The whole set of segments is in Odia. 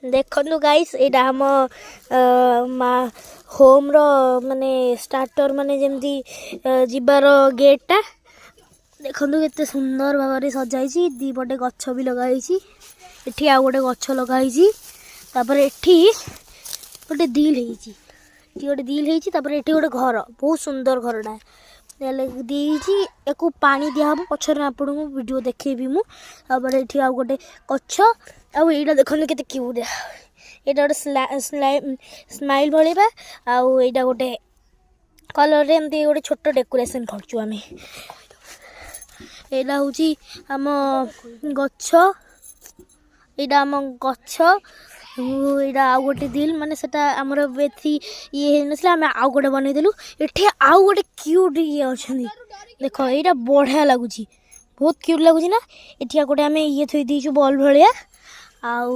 ଦେଖନ୍ତୁ ଗାଇସ୍, ଏଇଟା ଆମ ମା ହୋମ୍ର ମାନେ ଷ୍ଟାର୍ଟର, ମାନେ ଯେମିତି ଯିବାର ଗେଟ୍ଟା। ଦେଖନ୍ତୁ, କେତେ ସୁନ୍ଦର ଭାବରେ ସଜାଇଛି। ଦୁଇ ପଟେ ଗଛ ବି ଲଗା ହେଇଛି। ଏଠି ଆଉ ଗୋଟେ ଗଛ ଲଗା ହେଇଛି। ତାପରେ ଏଠି ଗୋଟେ ଦିଲ୍ ହେଇଛି। ଏଠି ଗୋଟେ ଦିଲ୍ ହେଇଛି। ତାପରେ ଏଠି ଗୋଟେ ଘର, ବହୁତ ସୁନ୍ଦର ଘରଟା ହେଲେ ଦେଇଛି। ୟାକୁ ପାଣି ଦିଆହେବ ପଛରେ, ଆପଣଙ୍କୁ ଭିଡ଼ିଓ ଦେଖେଇବି ମୁଁ। ତାପରେ ଏଠି ଆଉ ଗୋଟେ ଗଛ। ଆଉ ଏଇଟା ଦେଖନ୍ତୁ, କେତେ କ୍ୟୁଟ୍। ଏଇଟା ଗୋଟେ ସ୍ମାଇଲ୍ ଭଳିଆ। ଆଉ ଏଇଟା ଗୋଟେ କଲର୍ରେ ଏମିତି ଗୋଟେ ଛୋଟ ଡେକୋରେସନ୍ କରିଛୁ ଆମେ। ଏଇଟା ହେଉଛି ଆମ ଗଛ। ଏଇଟା ଆମ ଗଛ। ଏଇଟା ଆଉ ଗୋଟେ ଦିଲ୍, ମାନେ ସେଟା ଆମର ବେଶୀ ଇଏ ହେଇନଥିଲା, ଆମେ ଆଉ ଗୋଟେ ବନେଇଦେଲୁ। ଏଠି ଆଉ ଗୋଟେ କ୍ୟୁଟ୍ ଇଏ ଅଛନ୍ତି। ଦେଖ, ଏଇଟା ବଢ଼ିଆ ଲାଗୁଛି, ବହୁତ କ୍ୟୁଟ୍ ଲାଗୁଛି ନା? ଏଠି ଆଉ ଗୋଟେ ଆମେ ଇଏ ଥୋଇ ଦେଇଛୁ, ବଲ୍ ଭଳିଆ। ଆଉ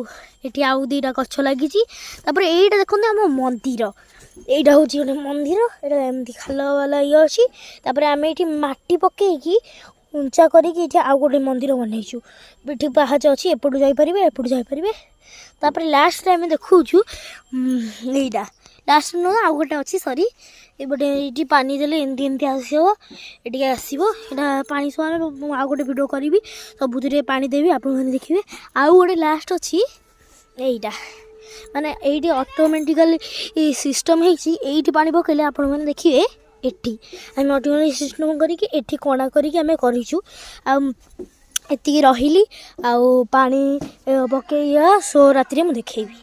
ଏଠି ଆଉ ଦୁଇଟା ଗଛ ଲାଗିଛି। ତାପରେ ଏଇଟା ଦେଖନ୍ତୁ, ଆମ ମନ୍ଦିର। ଏଇଟା ହେଉଛି ଗୋଟେ ମନ୍ଦିର। ଏଇଟା ଏମିତି ଖାଲ ବାଲା ଇଏ ଅଛି। ତାପରେ ଆମେ ଏଇଠି ମାଟି ପକେଇକି ଉଞ୍ଚା କରିକି ଏଠି ଆଉ ଗୋଟେ ମନ୍ଦିର ବନେଇଛୁ। ଏଠି ପାହାଚ ଅଛି, ଏପଟୁ ଯାଇପାରିବେ, ଏପଟୁ ଯାଇପାରିବେ। ତାପରେ ଲାଷ୍ଟରେ ଆମେ ଦେଖାଉଛୁ ଏଇଟା ଲାଷ୍ଟ ନୁହଁ, ଆଉ ଗୋଟେ ଅଛି, ସରି। ଏପଟେ ଏଇଠି ପାଣି ଦେଲେ ଏମିତି ଏମିତି ଆସିବ, ଏଠିକି ଆସିବ। ଏଇଟା ପାଣି ସବୁ ଆମେ, ମୁଁ ଆଉ ଗୋଟେ ଭିଡ଼ିଓ କରିବି, ସବୁଥିରେ ପାଣି ଦେବି, ଆପଣମାନେ ଦେଖିବେ। ଆଉ ଗୋଟେ ଲାଷ୍ଟ ଅଛି ଏଇଟା, ମାନେ ଏଇଠି ଅଟୋମେଟିକାଲି ସିଷ୍ଟମ୍ ହେଇଛି। ଏଇଠି ପାଣି ପକେଇଲେ ଆପଣମାନେ ଦେଖିବେ, ଏଠି ଆମେ ଅଟୋମେଟିକ୍ ସିଷ୍ଟମ୍ କରିକି ଏଠି କଣା କରିକି ଆମେ କରିଛୁ। ଆଉ ଏତିକି ରହିଲି। ଆଉ ପାଣି ପକେଇବା ସୋ ରାତିରେ ମୁଁ ଦେଖେଇବି।